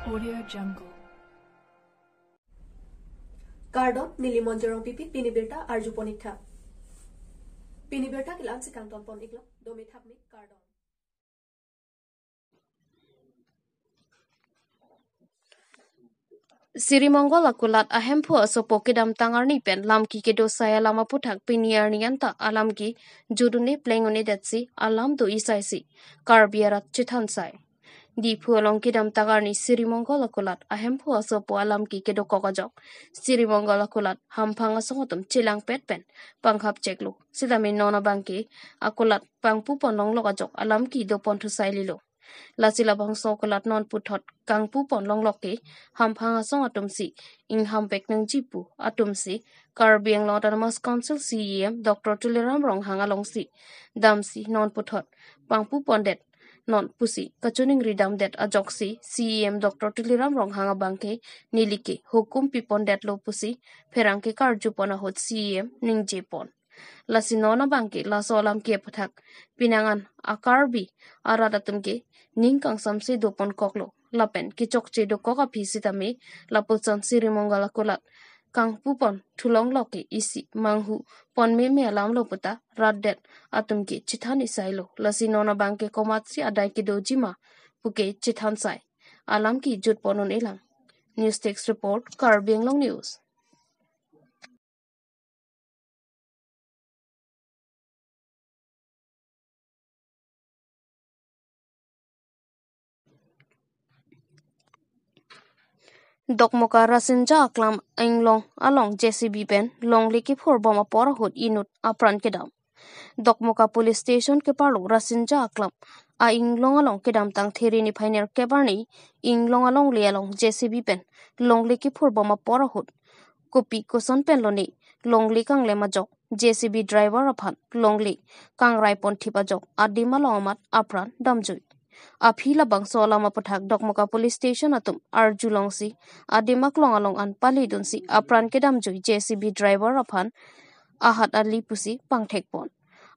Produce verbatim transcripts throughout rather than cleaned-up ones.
Audio Jungle. Kardom, neli Monjirong Pipi, pini birta arjupon ik tha. Pini birta ke la-ansi kangtonpon iklo, dome thakme, kardom. Sri Mongol akulat ahemphu asopo kedamtang arni pen lamki kedo sai alam aputhak pini arni anta alamki jut un-e pleng un-edetsi alam do-i saisi Karbi arat chethan sai. Diphu along kedamtang arni Sri Mongol akulat ahemphu asopo alamki kedokok ajok Sri Mongol akulat hamphang asong atum chelangpet pen pangkhap cheklo. Sitame non abangke akulat pangpupon longlok ajok alamki dopon thu sai lilo. Lasi labangso akulat non puthot kangpupon longlok ke hamphang asong atumsi ingham pek nangji pu atumsi Karbi Anglong Autonomous Council C E M Doctor Tuliram Ronghang alongsi damsi non puthot pangpupondet non pusi kachiningri damdet ajoksi C E M Doctor Tuliram Ronghang abangke neli ke hukum pipondetlo pusi pherangke karjupon ahut C E M ningjepon. Lasi non abangke laso alamki aputhak pinangan a-Karbi arat atum ke ning kangsamse doponkoklo. Lapen kechokche dokok aphi sitame lapuson Sri Mongol akulat kangpupon thu longlok ke isi manghu pon meme alamlo puta rat det atum ke chethan-i sailo. Lasi non abangke komatsi adai kedoji ma puke chethan sai. Alamki jutpon un-elang. News Desk Report, Karbi Anglong News. Dokmoka Rasinja Aklam Inglong along J C B pen longle kephurbom apor ahut inut apran kedam. Dokmoka Police Station keparlo Rasinja Aklam a-inglong along kedamtang There niphai nerkep arni inglong alongle along J C B pen longle kephurbom apor ahut kopi koson pen lone longle kanglem ajok J C B driver aphan longle kangraipon thip ajok adim along amat apran damjui. Aphi labangso alam aputhak Dokmoka Police Station atum arjulongsi adim aklong along an palidunsi apran kedamjui J C B driver aphan ahat ali pusi pangthekpon.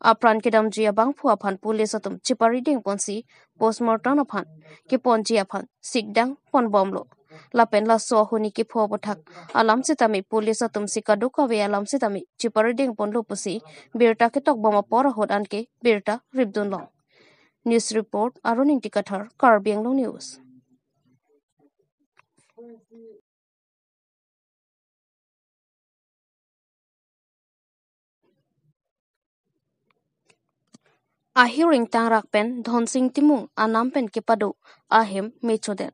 Apran kedamji abangphu aphan police atum cheparidengponsi postmortem aphan keponji aphan sikdangponbomlo. Lapen laso ahuni kepho aputhak alam sitame police atumsi kadokave alam sitame cheparidengponlo pusi birta ketokbom apor ahut anke birta ripdunlong. News report, Arun Ingti Kathar, Karbi Anglong News. Ahiring tangrak pen Dhonsing Timung anam pen kepado ahem mechodet.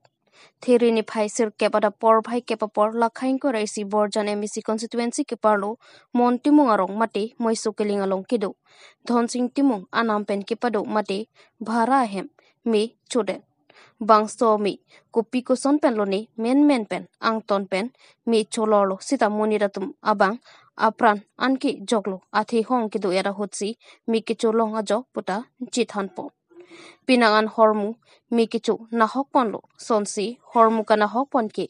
There niphai sirkep adap porphai kep apor Lakhaing Koraisi Borjan M A C constituency keparlo Mon Timung arong mate Moiso Keling along kedo Dhonsing Timung anam pen kepado mate Bhara ahem mechodet. Bangso me kopi koson pen lone menmen pen angton pen mecholorlo sita monit atum abang apran anke joklo, athe hong kedo-et ahutsi me kecholong ajok puta chethanpon. Pinangan hormu me kecho nahokponlo, sonsi hormu kanahokpon ke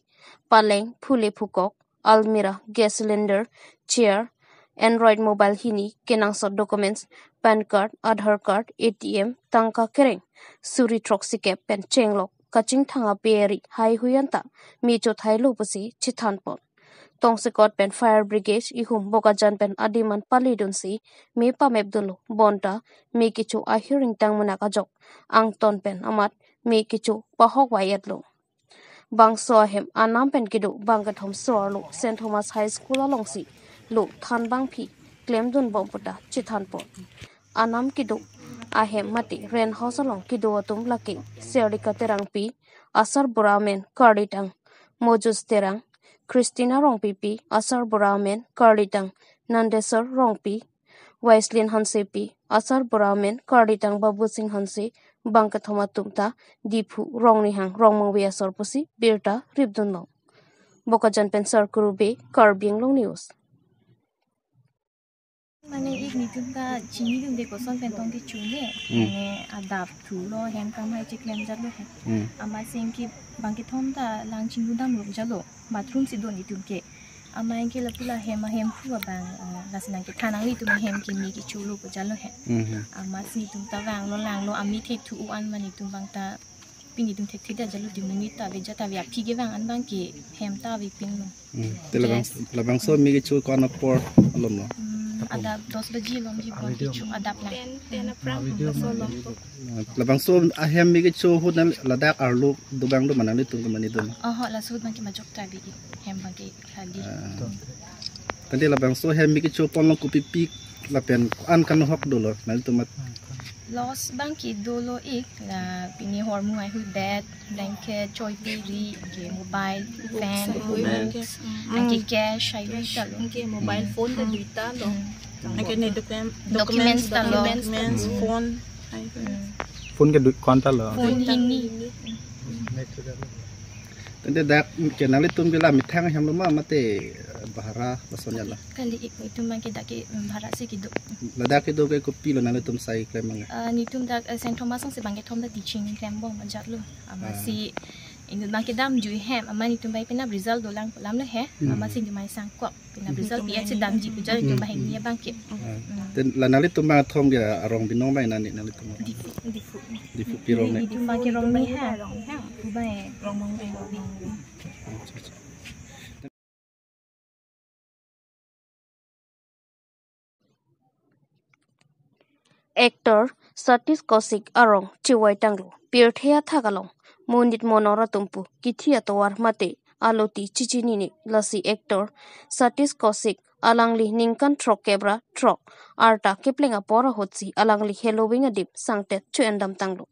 paleng, phule phukok, almirah, gas cylinder, chair, Android mobile hini, kenangsot documents, PAN card, Aadhaar card, A T M, tangka kereng, suri throksikep pen chenglok kachingthang ape eri haihui anta mechothailo pusi chethanpon. Tongsekot pen fire brigade ihum Bokajan pen adim an palidunsi me pamepdunlo, bonta me kecho ahiring tangmunak ajok angton pen amat me kecho pahokvai-etlo. Bangso ahem anam pen kedo bangkethom so-arlo Saint Thomas High School alongsi lo thanbangpi klemdunbom puta chethanpon. Anam kedo ahem mate rent house along kedo atum lake Serlika Terangpi, asarbura amen karlitang Mojus Terang, Christina Rongpipi, asarbura amen karlitang Nandesor Rongpi, Waislin Hansepi, asarbura amen karlitang Babu Singh Hanse, bangkethom atum ta Diphu Rongnihang Rongmongve asor pusi birta ripdunlong. Bokajan pen Sarkuru Bey, Karbi Anglong News. Mane ik netum ta chinidunde koson pen tong kecho ne, hmm, mane adap thulo, hem kamhai cheklem jatlo he. Hmm. Amatsi anke bangkethom ta lang chinglu damlo jatlo, bathroom si do netum ke. Amat anke lapu la hem ahemphu abang, eh, lasi nangkethan nanglitum ahem ke me kecholo pu jatlo he. Mhm. Amatsi netum ta vanglo langlo, ame thekthu-o an mane netum bang ta Pini atum thekthe det jalo, atum nangli ta ave ajat ta ave, aphi kevang an abang ke hem ta avepinlo. Hmm. Te labang, Yes. labangso me kecho ko-an apor alom lo? Hmm, adap dos baji alom ji bon kecho adap lang. Ten, ten aphrang laso alom. Labangso ahem me kecho ahut nang ladak arlo dobang do ma nanglitum ke mane do ma? Oho, laso ahut abang ke majok ta ave, hem abang ke khali. Ah. Tangte labangso hem me kecho ponlong kopipik lapen ko-an kanohok dolo nanglitum amat? Loss abang ke dolo ik, la pini ahormu ai ahut bed, blanket, choi peri, ke mobile, fan, Books, books, books. Anke cash, ai Cash, duita lo. Anke mobile Hmm. phone ta Hmm. duita lo. Hmm. Anke ne document, Documents documents, ta lo. documents, Hmm. phone. Ai, Hmm. Phone ke du-, ko-an ta lo? Phone hini. Tangte dak ke nanglitum ke la methang ahem lo ma mate, eh, bhara lason ya la? Kali ik, itum abang ke dak ke, mm, bhara si kedo. Ladak kedo ke kopilo nanglitum sai klem abang? Ah, netum dak, eh, Saint Thomas along si bang kethom ta teaching klembom ajat lo. Ah. Amatsi inut abang ke damjui hem, amat netum abang penap result dolang pu alam lo he. Hmm. Amatsi netum ai sangkok. Penap result pi-et si damji pu ajat netum Hmm. abang hini abang ke. Ah. Hmm. Te la nanglitum abang athom ke arong binong abang nani nanglitum? Diphu, Diphu. Diphu pi arong ne? Netum abang ke Rongmei ha. Rongmei ha. Pu abang e. Rongmei. Acha, acha. Actor Satish Kaushik arong chivai tanglo. Pirthe athak along monit monor atum pu kithi atovar mate aloti chichinine, lasi actor Satish Kaushik alangli ningkan throkkep ra throk arta kepleng apor ahutsi alangli heloving adim sangtet cho-endam tanglo.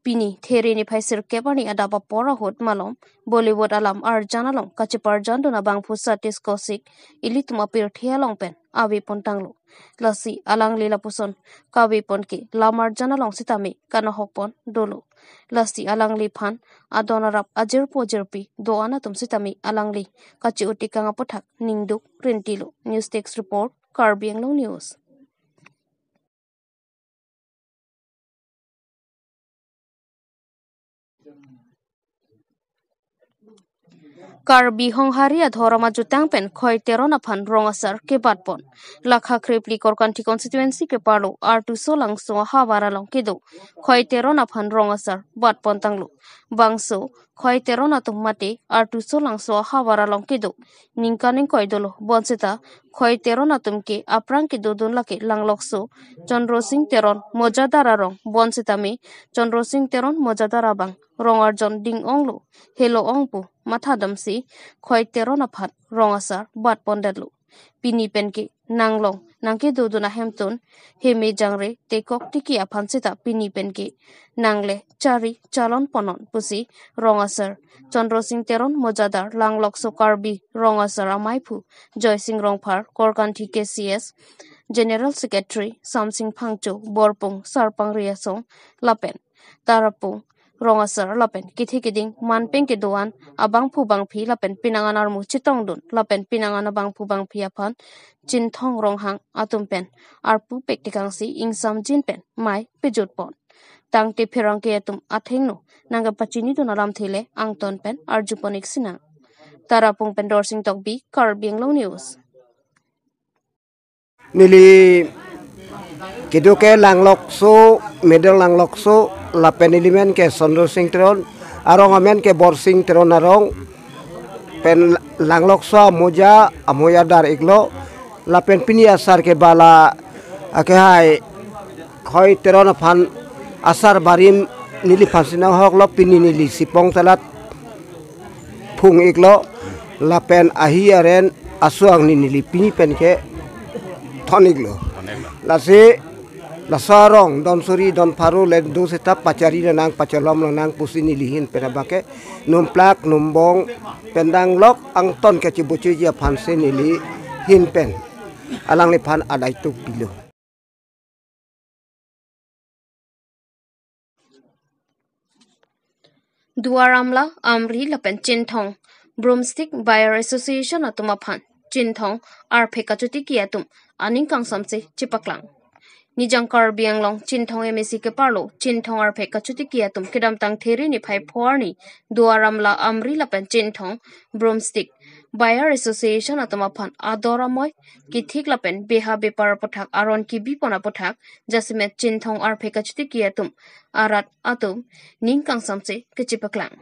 Pini There niphai sirkep arni adap apor ahut malom Bollywood alam arjan along kacheparjandun abangphu Satish Kaushik ilitum apirthe along pen avepon tanglo. Lasi alangli lapuson kavepon ke lam arjan along sitame kanohokpon dolo. Lasi alangliphan adon arap ajirpo ajirpi do-an atum sitame alangli kache-o tekang aputhak ningduk rintilo. News Desk Report, Karbi Anglong News. Karbi Honghari adhorom ajutang pen Khoi Teron aphan rong asar kebatpon. Lakha krepli Korkanthi constituency keparlo Artuso Langso ahavar along kedo Khoi Teron aphan rong asar batpon tanglo. Bangso Khoi Teron atum mate Artuso Langso ahavar along kedo ningkan ingkoi dolo, bonseta Khoi Teron atum ke aphrang kedodun lake Langlokso Chandra Sing Teron Mojadar arong, bonsitame Chandra Sing Teron Mojadar abang rong arjon ding-onglo, helo-ong pu mathadamsi Khoi Teron aphan rong asar batpondetlo. Pini penke nanglong nangkedodun ahemtun heme jangre tekok tiki aphan seta pini penke nangle chari chalon ponnon pusi rong asar Chandra Sing Teron Mojadar, Langlokso Karbi rong asar amaiphu Joy Sing Rongphar, Korkanthi K C S General Secretary Samsing Phangcho, Borpung Sarpang Riasong lapen Tarapung rong asar lapen kethe keding manpeng kedo-an abangphu bangphi lapen pinangan armu chetongdun lapen pinangan abangphu bangphi aphan Chinthong Ronghang atum pen arpu pek tekangsi ingsamjin pen mei pejutpon. Tangte pherangke atum athengno nangkepachinidun alamthe le angton pen arjupon ik sinang. Tarapung pen Dorsing Tokbi, Karbi Anglong News. Neli kedo ke Langlokso, Middle Langlokso, lapen neli men ke Chandra Sing Teron, arong amen ke Borsing Teron arong, pen Langlokso amoja, amojadar iklo, lapen pini asar ke bala, ake hai, Khoi Teron aphan asar barim neliphan sinang ahoklo, pini neli sipong talat phung iklo, lapen ahi aren aso angni neli pini penke thon iklo. Lasi laso arong don suri don pharo le do seta pachari lonang pacholom lonang pusi neli ahin pen abang ke numplak numbong pen danglok angton kechibuchuji aphansi neli ahin pen alangliphan adai tuk pilo. Duar Amla, Amri lapen Chinthong Broomstick Buyer Association atum aphan Chinthong arphek kachotiki atum aning kangsamse chepaklang. Nijang Karbi Anglong Chinthong M A C keparlo Chinthong arphek kachotiki atum kedamtang There niphai pho arni Duar Amla, Amri lapen Chinthong Broomstick Buyer Association atum aphan ador amoi kethik lapen beha bepar aputhak aron kebipon aputhak jasemet Chinthong arphe kachotiki atum arat atum ning kangsamse kachepaklang.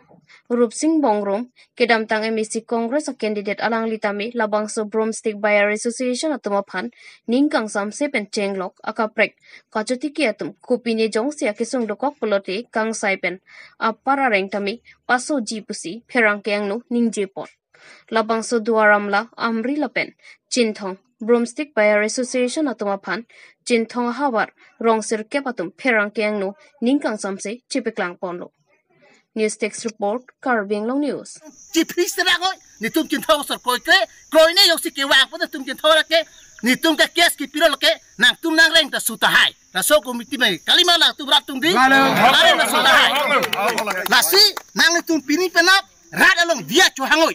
Rupsing Bongrung, kedamtang M A C Congress a candidate, alangli tame labangso Broomstick Buyer Association atum aphan ning kangsamse pen chenglok akaprek kachotiki atum kopine jongsi akesung dokok pulote kangsai pen apar areng tame pasoji pusi pherangke angno ningjepon. Labangso Duar Amla, Amri lapen Chinthong Broomstick Buyer Association atum aphan Chinthong ahavar rong sirkep atum pherangke angno ning kangsamse chepaklang ponlo. News Desk Report, Karbi Anglong News. Chiphi sera koi, netum Chinthong asor kroi kre, kroine jongsi kevang pon netum Chinthong lake, netum ke case kipilo lake, nangtum nangreng ta su tahai. Laso committee me kalima nangtum rat atum di. Halo. Nangreng ta su tahai. Lasi nangtum pini penap rat along diya chohangoi.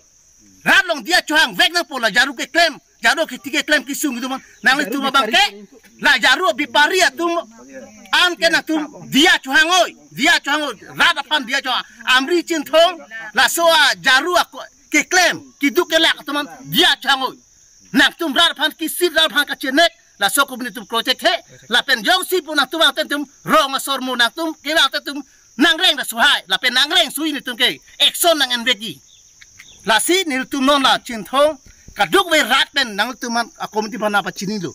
Rat along diya chohang vek nangpo, la jaru keklem, jaru kethik keklem kesung atum, nanglitum abang ke, la jaru bepari atum an ke nangtum diya chohangoi, diya chohangoi, rat aphan diya chohang, Amri Chinthong, laso ajaru ako keklem, keduk kelak atum an diya chohangoi. Nangtum rat aphan kesir, rat aphan kachenek, laso committee atum kroi thekthe, lapen jongsi pu nangtum angten atum rong asor mo nangtum kevang angten atum nangreng ta su tahai, lapen nangreng sui netum ke action nang-envekji. Lasi nelitum non la Chinthong kadokave rat pen nangtum an a committee aphan nangpachinilo.